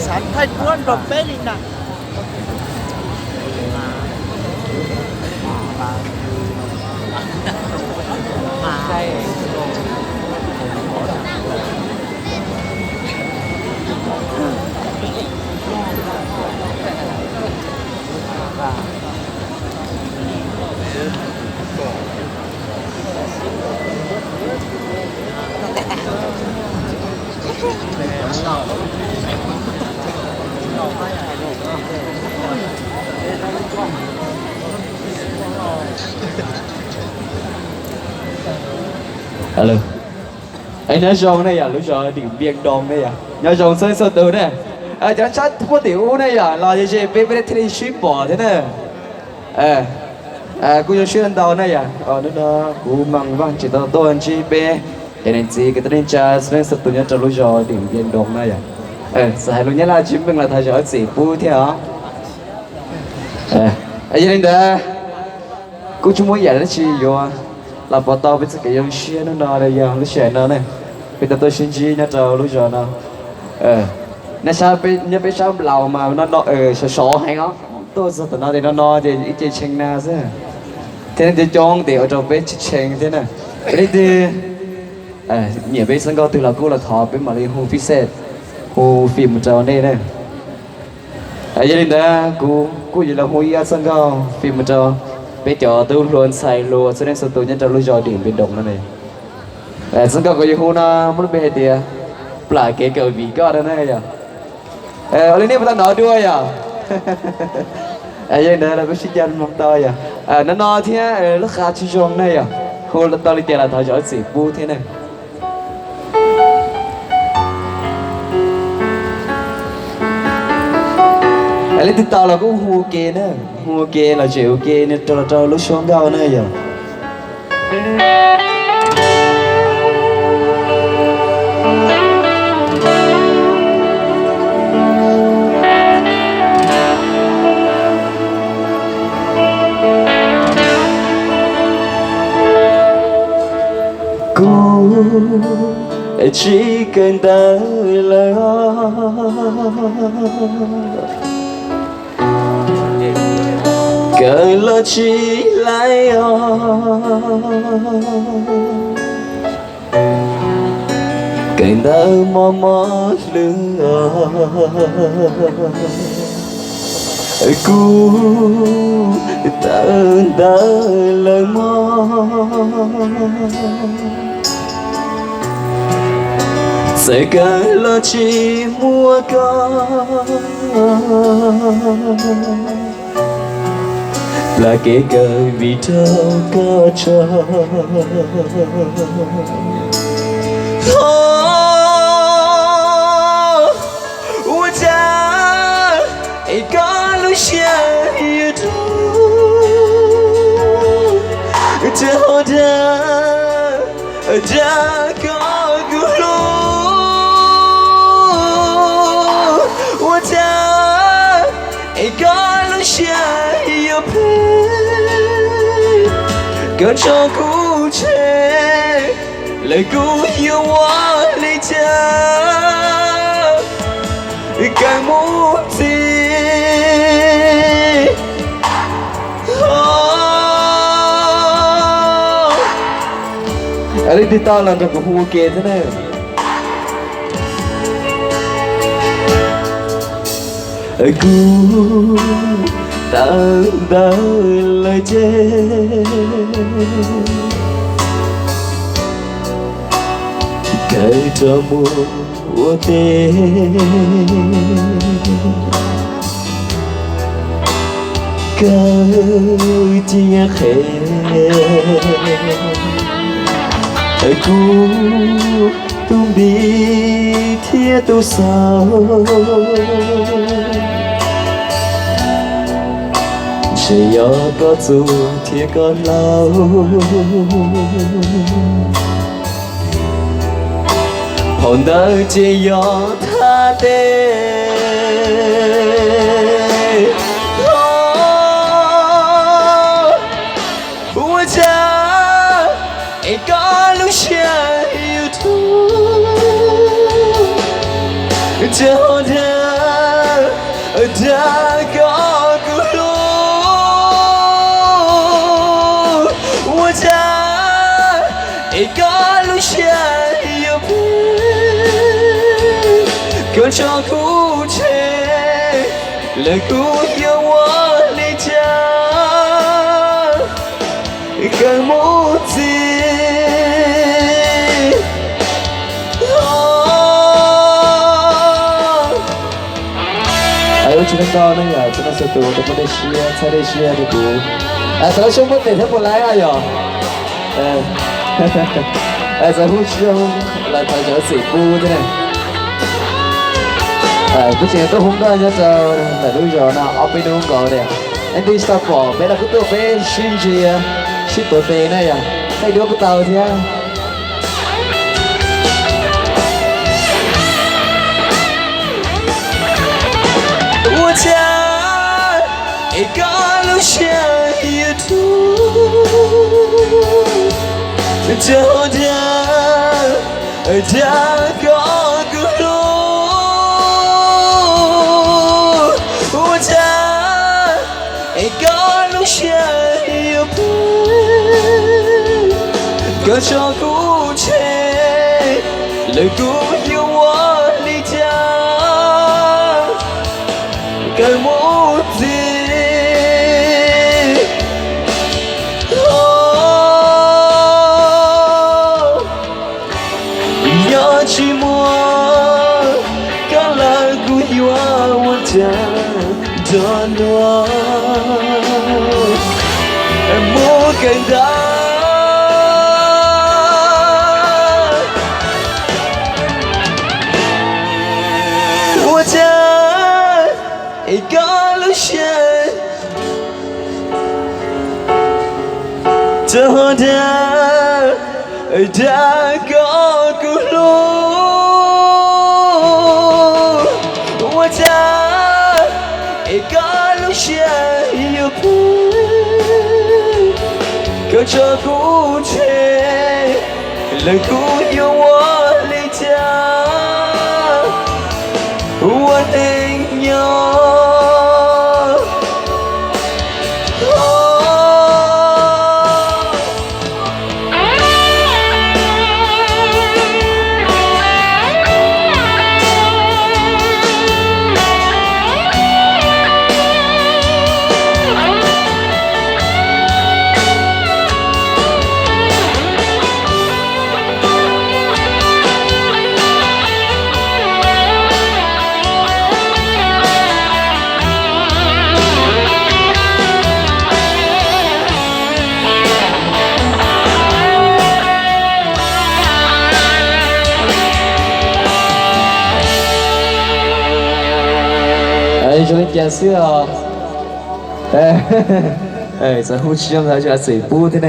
Xav thaij duab nrog peb li na. Alo. Es nyob zoo ne yom, lub zos Dim Npias Doos ne yom, nyob zoo txhua leej txhua tus ne. Cov sab puag tim ub ne yom, los ze ze peb, peb thiaj li sib pom thiab na. Kuj zoo siab ntau na yom, hnub no kuv Mas Vaj tsis tau tuaj ntsib peb cov niam txiv kwv tij neej tsa txhua leej txhua tus nyob rau lub zos Dim Npias Doos na yom. Txawm hais lus Nyab Laj tsis meej los thov zam lub txim pub thiab os. Yog li ntawd, kuj tsis muaj yam dab tsi yuav los pov tau peb txoj kev zoo siab hnub no, yog lub sij hawm no ne, peb tau tuaj sib ntsib nyob rau lub zos no. Nej saib peb nyob peb sab laus mas no no sov sov heev os, tuaj txog tom no ces no no ces ib ce tshee na xwb, thiab nej coob coob ces ua rau peb tsis tshee thiab na. Leej twg nyiam peb txoj nkauj twg los kuj los thov peb mam li hu fij xej, hu fij mus rau nej na. Yog li ntawd kuv kuj yuav los hu ib ob txoj nkauj fij mus rau peb cov tub hluas ntxhais hluas txhua leej txhua tus nyob rau lub zos Dim Npias Doos no ne. Txoj nkauj kuv yuav hu no muaj lub npe hais tias Plam Kev Kawm Vim Koj no na yom. Ua li nej puas tau hnov dua yom? Yog li ntawd los peb sib caw mloog tau yom. No no thiab lub qa tsis zoo ne yom, hu tau li cas los thov zam lub txim pub thiab ne. Leej twg tau los kuj hu ua ke na, hu ua ke los tseem ua ke rau los rau lub suab nkauj na yom. Kuv tsis kawm ntawv lawm, kawm los tsis laib os. Kawm ntawv mob mob hlwb os. Kuv tawm ntawv lawm mog, txawm kawm los tsis muaj koj, plam kev kawm vim raug koj tso. Ua cas es koj lub siab yuav rau, ua cas ho dag dag koj kuv hlub. Ua cas es koj lub siab yuav phem, koj tso kuv tseg lawm kuv yuav ua li cas kawm mus ntxiv. Leej twg tau los nrog kuv hu ua ke thiab na. Kuv tawm ntawv lawm ces kawm rau mus ua teb, kawm cia qhev. Kuv tus npis thiab tus xaus, ntshe yog koj txuj thiab koj hlau. Phau ntawv ces yog thaj teb. Ua cas es koj lub siab yuav rau, ua cas ho dag Koj lub siab yuav phem, koj tso kuv tseg, lawv kuj yuav ua li cas, kawg mus txiv. Ua tsaug ntau na yom, txhua leej txhua tus rau muaj dej siab, txhawb dej siab rau kuv. Tau lub xyoo muaj tes thiab puas laib yom? Txawm hu tsis zoo los thov zam txim pub thiab na. Kuv tseem tuaj hu nkauj nyob rau ntawm lub zos no ob peb hnub nkaus tiag, es twb tsis tau pom peb los kuj tuaj peb sib ntsia sib tuav tes na yom, thaij duab kuj tau thiab. Ua cas es koj lub siab yuav tuag, txog tias, tias koj kuj hlub. Ua cas es koj lub siab yuav phem, koj tso kuv tseg, lawv kuj yuav ua li cas, kawg mus txiv. Yog tsis muaj koj lawm kuv yuav ua cas nrog luag mus kawm ntawv. Ua cas es koj lub siab txawm ho dag, dag koj kuj hlub. Ua cas es koj lub siab yuav phem, koj tso kuv tseg, lawv kuj yuav ua li cas, ua neej nyob. Zoo li cas xwb os. Txawm hu tsis zoo ntawd tsis txim pub thiab ne.